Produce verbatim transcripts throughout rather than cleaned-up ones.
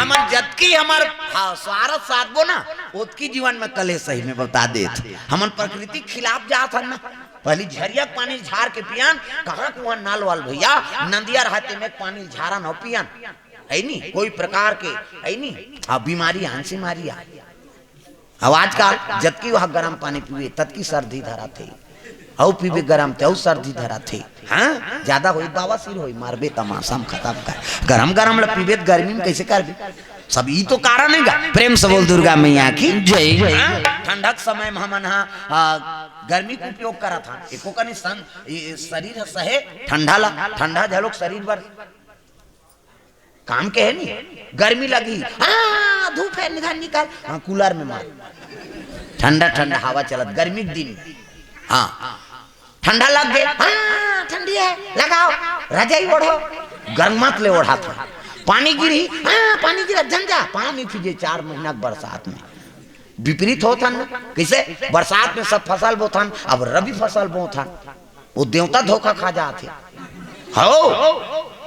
हमन जतकी हमर, हाँ, स्वार्थ साधबो ना, ओतकी जीवन में कलेश सही में बता देत। हमन प्रकृति के खिलाफ जात हन ना। पहली झरिया के पानी झार के पियन, कहाँ कुआं नल वाल भैया, नंदिया रहते में पानी झारन अउ पियन। है नी कोई प्रकार के, है नी। अब बीमारी आन से मारी आ। अब आजकल जतकी वह गरम पानी पीबे, ततकी सर्दी धरत हे। अउ पीबे गरम ते अउ सर्दी धरत हे। हाँ, ज्यादा होई बवासीर होई, मारबे तमाशा में खत्म कर। गरम गरम ल पीबे त गर्मी में कैसे करबे? सब ई तो कारण हे गा। प्रेम से बोल दुर्गा मैया की जय। हाँ, ठंडा के समय में हमन हा, आ, गर्मी के उपयोग करत हन। एको कनी सन, ये शरीर ह सहे ठंडा ला, ठंडा झलोक शरीर बर काम के हे नी। गर्मी लगी, हाँ, धूप हे, निकाल, निकाल, हाँ, कूलर में मार, ठंडा ठंडा हवा चलत गर्मी के दिन। हाँ, ठंडा लग गे, हाँ, ठंडी हे, लगाओ, रजाई ओढ़ो, गरमात ले ओढ़ात हे। पानी गिरही, हाँ, पानी गिरत, झन जा, पानी फिजे चार महीना के बरसात में। विपरीत होत हन ना, कैसे? बरसात में सब फसल बोथन, अब रबी फसल बोथन। वो देवता धोखा खा जात हे। हो,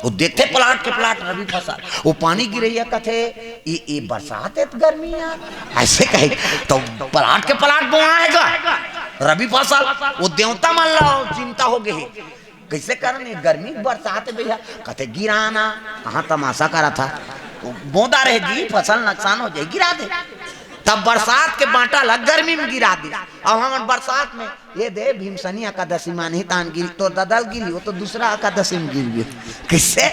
वो देखथे प्लाट के प्लाट रबी फसल, वो पानी गिरैया कथे, "ये, ये बरसात हे त गर्मी यार?" ऐसे कहे, तो प्लाट के प्लाट बोना हे गा, रबी फसल। वो देवता मन ला चिंता हो गे हे, कैसे करन ये गर्मी के बरसात हे भैया? कथे, "गिराना, कहाँ तमाशा करत हा?" वो बोदा रहे जी, फसल नुकसान हो जाए, गिरा दे। तब बरसात के बांटा ला गर्मी में गिरा दे। अब हमन बरसात में ये दे भीमसनी एकादशी मानही तान गिरी, तोर ददा ल गिरी, वो तो दूसरा एकादशी में गिर गे। किससे?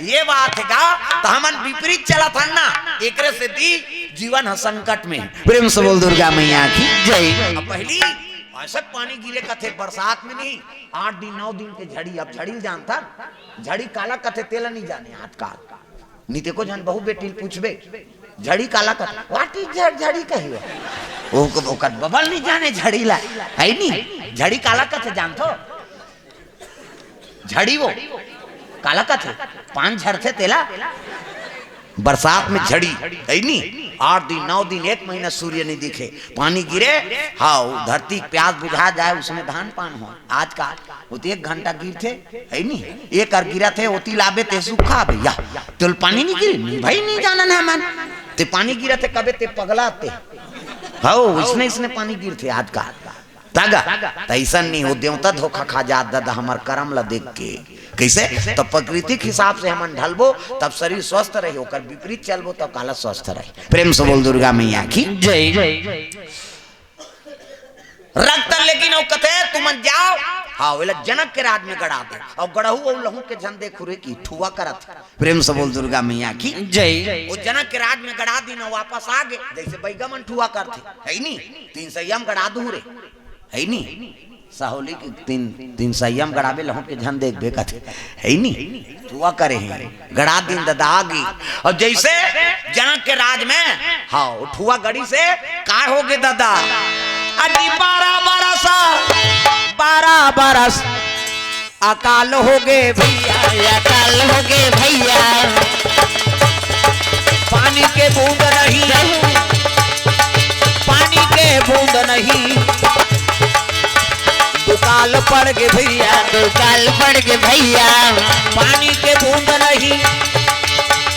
ये बात हे गा, तो हमन विपरीत चलत हन ना, एकरे सेती जीवन ह संकट में हे। प्रेम से बोल दुर्गा मैया की जय। अब पहली ऐसे पानी गिरे कथे बरसात में नहीं, आठ दिन नौ दिन के झड़ी, अब झड़ी ल जानथन, झड़ी काला कथे तेला नहीं जाने आजकल। नहीं ते को झन बहू बेटी ल पूछबे, झड़ी काला कथे, "What is झड़-, झड़ी कही हो?" वो, ओकर बबल नहीं जाने झड़ी ला, है नी? झड़ी काला कथे जानथो? झड़ी वो काला कथे, पान झरथे तेला। बरसात में झड़ी, है नी? आठ दिन, नौ दिन, एक महीना सूर्य नहीं दिखे, पानी गिरे, हाँ, वो धरती के प्यास बुझा जाए, उसमें धान पान हो। आजकल वो तो एक घंटा गिरथे, है नी? एक अर गिरत हे, ओती लाबे ते सुखा भैया। तेल पानी नहीं गिरी? नहीं भाई, नहीं जानन हमन। ते पानी गिरत हे, कबे ते पगला ते। हौ, इसने, इसने पानी गिरथे आजकल। तगा, त अइसन नहीं हो, देवता धोखा खा जात ददा हमर करम ला देख के। कैसे? तो प्रकृति के हिसाब से हमन ढलबो, तब शरीर स्वस्थ रही, ओकर विपरीत चलबो, तब काला स्वस्थ रही। प्रेम से बोल दुर्गा मैया की जय। रक्त लेकिन अउ कथे, "तुमन जाओ, हाँ, ओला जनक के राज में गड़ा दे।" अउ गड़हू अउ लहू के झन देखू रे की ठुआ करत। प्रेम से बोल दुर्गा मैया की जय। वो जनक के राज में गड़ा दीन, वापस आ गे, जैसे बैगा मन ठुआ करथे, है नी? तीन सैया में गड़ा दू रे, है नी? साहोली के तीन, तीन सैया में गड़ाबे, लहू के झन देखबे कथे, है नी? ठुआ करे हे। गड़ा दीन ददा आगी। अउ जैसे जनक के राज में, हाँ, वो ठुआ गड़ी से का हो गे ददा? अजी बारह बरस, बारह बरस अकाल हो गे भैया, अकाल हो गे भैया। पानी के बूंद नहीं, पानी के बूंद नहीं, दुकाल पड़ गे भैया, दुकाल पड़ गे भैया। पानी के बूंद नहीं,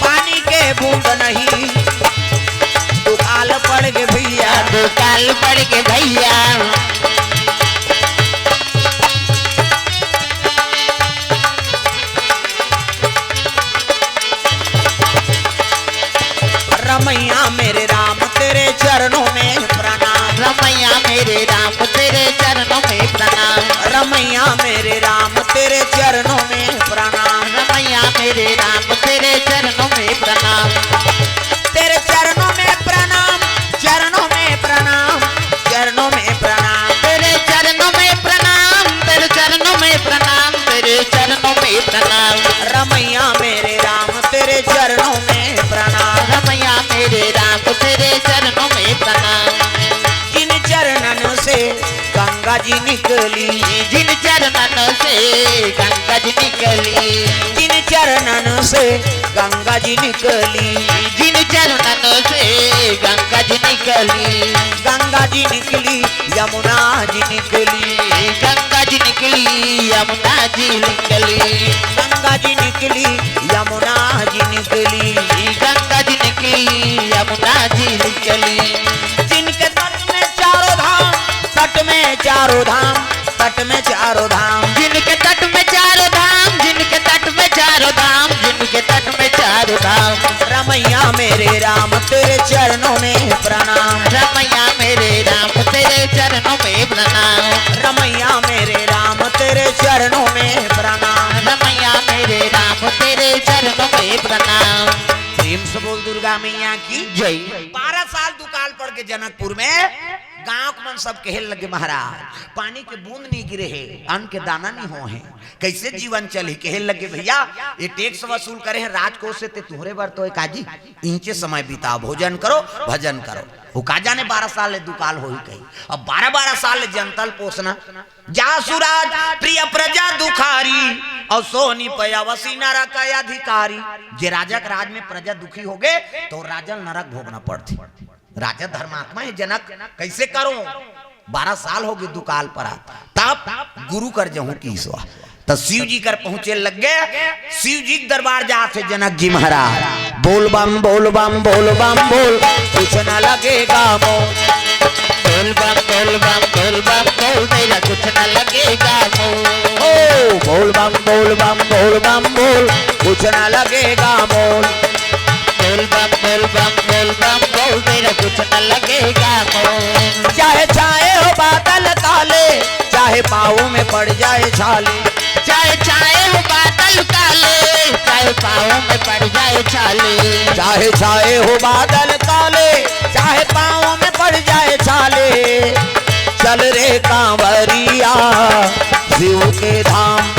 पानी के बूंद नहीं, दुकाल पड़ गे भैया, दुकाल पड़ गे भैया। रमैया मेरे राम तेरे चरणों में प्रणाम। रमैया मेरे राम तेरे चरणों में प्रणाम। रमैया मेरे राम तेरे चरणों में प्रणाम। रमैया मेरे राम तेरे चरणों में प्रणाम। तेरे चरणों में प्रणाम, चरणों में प्रणाम, चरणों में प्रणाम। तेरे चरणों में प्रणाम, तेरे चरणों में प्रणाम, तेरे चरणों में प्रणाम। रमैया मेरे राम तेरे चरणों में प्रणाम। रमैया मेरे राम तेरे चरणों में प्रणाम। जिन चरणन से गंगा जी निकली, जिन चरणन से गंगा जी निकली, जिन चरणन से गंगा जी निकली, जिन चरणन से गंगा जी निकली। गंगा जी निकली, यमुना जी निकली, गंगा जी निकली, यमुना जी निकली। गंगा जी निकली, यमुना जी निकली, गंगा जी निकली, ना झील चली। जिनके तट में चारों धाम, तट में चारों धाम, तट में चारों धाम। जिनके तट में चारों धाम, जिनके तट में चारों धाम, जिनके तट में चारों धाम। रमैया मेरे राम, तेरे चरणों में प्रणाम। रमैया मेरे राम, तेरे चरणों में प्रणाम। रमैया मेरे राम, तेरे चरणों में प्रणाम। रमैया मेरे राम, तेरे चरणों में प्रणाम। प्रेम से बोल दुर्गा मैया की जय। बारह साल दुकाल पड़ के जनकपुर में गांव के मन सब कहे लगे, महाराज, पानी के बूंद नहीं गिरे हे, अन्न के दाना नहीं हो हे, कैसे जीवन चले? कहे लगे, भैया, ये टैक्स वसूल करे हे राजकोष से, ते तुहरे बर तो एक आजी इंचे समय बिताओ, भोजन करो, भजन करो। वो का जाने बारह साल ले दुकाल होही कही। अब बारह बारह साल ले जनता ल पोसना। जासु राज प्रिय प्रजा दुखारी, अउ सोनी पयावसी नरक अधिकारी। जे राजा के राज में प्रजा दुखी होगे, तो राजा ल नरक भोगना पड़थे। राजा धर्मात्मा हे जनक, कैसे करो? बारह साल होगे दुकाल परा, तब गुरु कर जहूं की ईश्वर। त शिव जी कर पहुंचे लग गे, शिव जी के दरबार जात हे जनक जी महाराज। बोल बम, बोल बम, बोल बम, बोल, कुछ न लगेगा मोल। बोल बम, बोल बम, बोल बम, बोल, तेरा कुछ न लगेगा मोल। ओ, बोल बम, बोल बम, बोल बम, बोल, कुछ न लगेगा मोल। बोल बम, बोल बम, बोल बम, बोल, तेरा कुछ न लगेगा मोल। चाहे छाए हो बादल काले, चाहे पाँव में पड़ जाए छाले। चाहे छाए हो बादल काले, चाहे पाँव में पड़ जाए छाले। चाहे छाए हो बादल काले, चाहे पाँव में पड़ जाए छाले। चल रे कांवरिया शिव के धाम,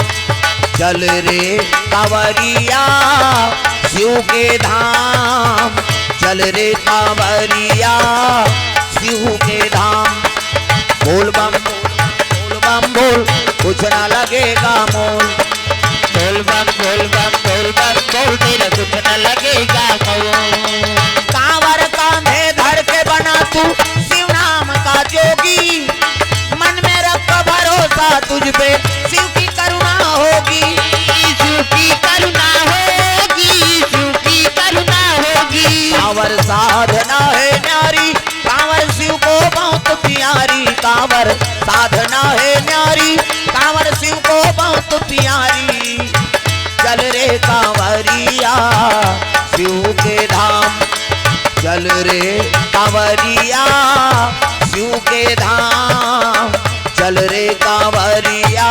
चल रे कांवरिया शिव के धाम, चल रे कांवरिया शिव के धाम। बोल बम, बोल बम, बोल, कुछ ना लगेगा मोल। बोल बम, बोल बम, बोल बम, बोल, तेरा कुछ न लगेगा मोल। कांवर कांधे धर के बना तू शिव नाम का जोगी, मन में रख भरोसा तुझ पे, शिव की करुणा होगी। शिव की करुणा होगी, शिव की करुणा होगी। कांवर साधना है न्यारी, कांवर शिव को बहुत प्यारी। कांवर साधना है न्यारी, कांवर शिव को बहुत प्यारी। चल रे कांवरिया शिव के धाम, चल रे कांवरिया शिव के धाम, चल रे कांवरिया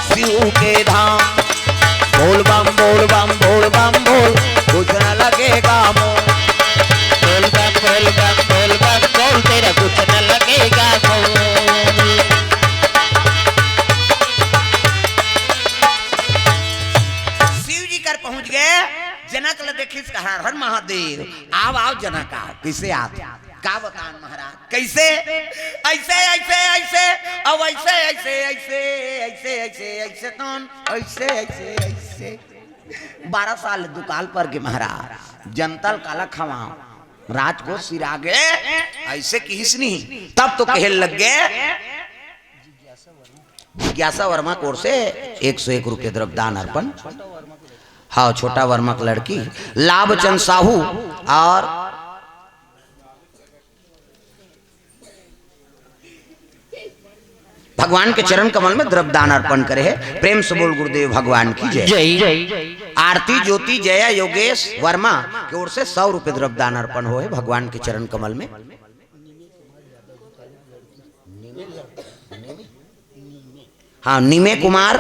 शिव के धाम। बोल बम, बोल बम, बोल बम, बोल, कुछ न लगेगा मोल। बोल बम, बोल बम, बोल बम, बोल, तेरा कुछ न लगेगा मोल। शिव जी कर पहुंच गए, जनक ल देखिस, कहा, "हर हर महादेव, आव, आव जनक, आव।" कैसे आत? का बतान महाराज, कैसे? ऐसे, ऐसे, ऐसे, अब ऐसे, ऐसे, ऐसे, ऐसे, ऐसे, ऐसे, तन, ऐसे, ऐसे, ऐसे। बारह साल दुकाल पर के महाराज, जनता ल काला खवाओ, राज को सिरा गए, ऐसे किहिस नहीं। तब तो कहे लग गए, जिज्ञासा वर्मा कोर से एक सौ एक रुपये द्रव्य दान अर्पण। हाँ, छोटा वर्मा की लड़की लाभचंद साहू और भगवान के चरण कमल में द्रव्य दान अर्पण करे हे। प्रेम से बोल गुरुदेव भगवान की जय। जय। आरती ज्योति जया योगेश वर्मा के ओर से सौ रुपये द्रव्य दान अर्पण होए भगवान के चरण कमल में। हाँ, निमे कुमार